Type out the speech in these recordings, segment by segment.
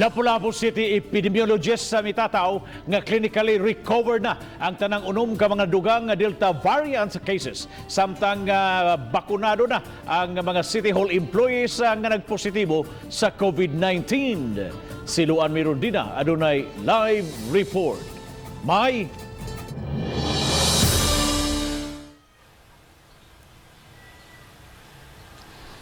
Lapu-Lapu City epidemiologist sa mitataw nga clinically recovered na ang tanang unom ka mga dugang nga Delta variant cases, samtang bakunado na ang mga City Hall employees nga nagpositibo sa COVID-19. Si Luan Mirundina adunay live report. May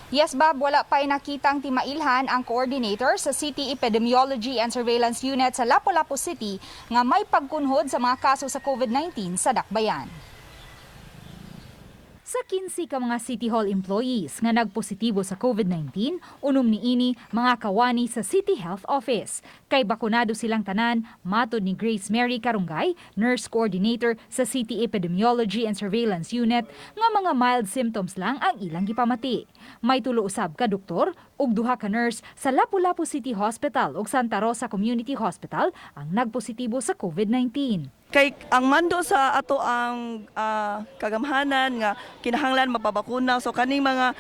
Yes, Bob, wala pa'y nakitang timailhan ang coordinator sa City Epidemiology and Surveillance Unit sa Lapu-Lapu City nga may pagkunhod sa mga kaso sa COVID-19 sa Dakbayan. Sa 15 ka mga City Hall employees nga nagpositibo sa COVID-19, unom niini mga kawani sa City Health Office. Kay bakunado silang tanan, matod ni Grace Mary Karunggay, nurse coordinator sa City Epidemiology and Surveillance Unit, nga mga mild symptoms lang ang ilang gipamati. May tulo usab ka doktor ug duha ka nurse sa Lapu-Lapu City Hospital ug Santa Rosa Community Hospital ang nagpositibo sa COVID-19. Kay ang mando sa ato ang kagamhanan nga kinahanglan mapabakuna, so kaning mga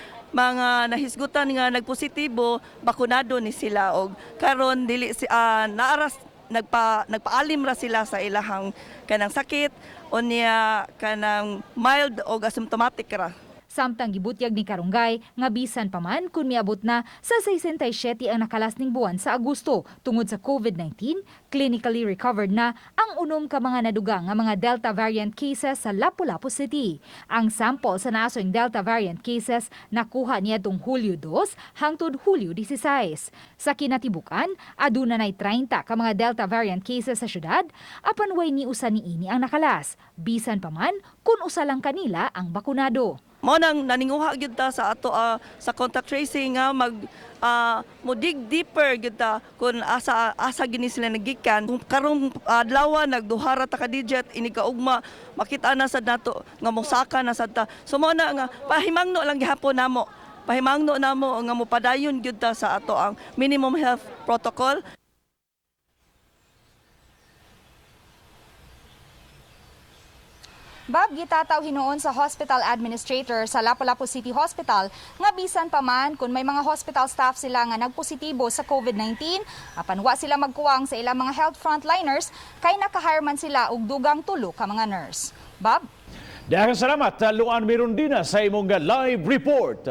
nahisgutan nga nagpositibo, bakunado ni sila og karon dili si naaras nagpaalim ra sila sa ilahang kanang sakit unya kanang mild og asymptomatic ra. Samtang gibutyag ni Karunggay nga bisan pa man kung miabot na sa 67 ang nakalas ning buwan sa Agosto tungod sa COVID-19, clinically recovered na ang unom ka mga nadugang nga mga Delta variant cases sa Lapu-Lapu City. Ang sample sa naasoing Delta variant cases nakuha niadtong Hulyo 2 hangtod Hulyo 16. Sa kinatibukan, aduna nay 30 ka mga Delta variant cases sa syudad, apan way ni usa niini ang nakalas. Bisan pa man kung usa lang kanila ang bakunado. Mao nang naninguha gyud ta sa ato sa contact tracing nga mag mo dig deeper gyud ta kung asa asa gini sila nagikan. Kung karong adlaw nagduha ra ta ka digit, inig kaugma makita na sad nato nga mosaka na sad ta. So mao na nga pahimangno lang gihapon namo. Pahimangno namo nga mopadayon gyud ta sa ato ang minimum health protocol. Bob, gitataw hinuon sa hospital administrator sa Lapu-Lapu City Hospital nga bisan pa man kung may mga hospital staff sila nga nagpositibo sa COVID-19, apan wa sila magkuwang sa ilang mga health frontliners kay nakahire man sila og dugang tulo ka mga nurse. Bob? Daghang salamat, Luan Mirundina, sa imong live report.